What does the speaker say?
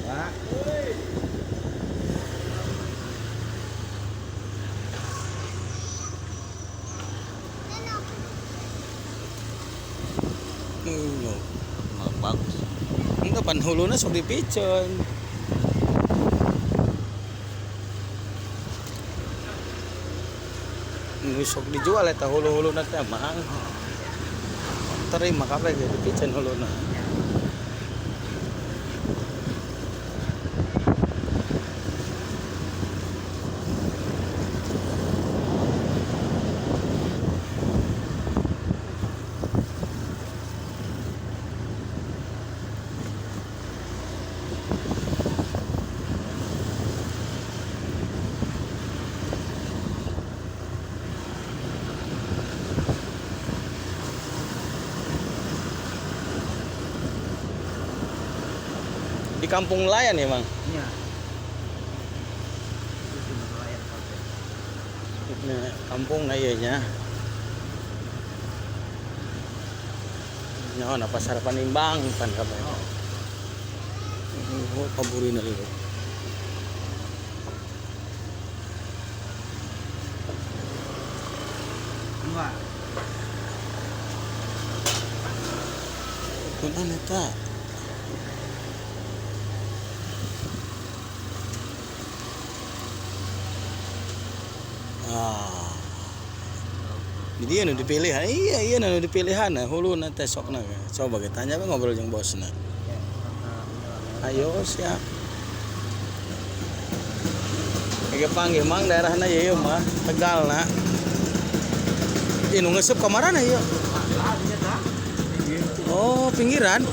Pak. Hulu. Bagus. Enggak pan huluna sok dipiceun. Nu sok dijual eta hulu-huluna teh mah. Terima kabeh ge dipiceun huluna. Di kampung nelayan ya, Mang? Iya. Itu nelayan kabeh. Nah, kampung na ieu nya. Nyaho na pasar Panimbang pan kabeh. Oh. Oh, paburina ieu. Enggak. Kunaon eta? Ah. Jadi nu dipilihan, iya nu dipilihan nah, huluna teh sokna. Coba kita tanya ngobrol jeung bosna. Ayo siap. Ege panggih mang daerahna ieu mah Tegal na. Ih nu ngeseup ka marana ieu? Oh, pinggiran.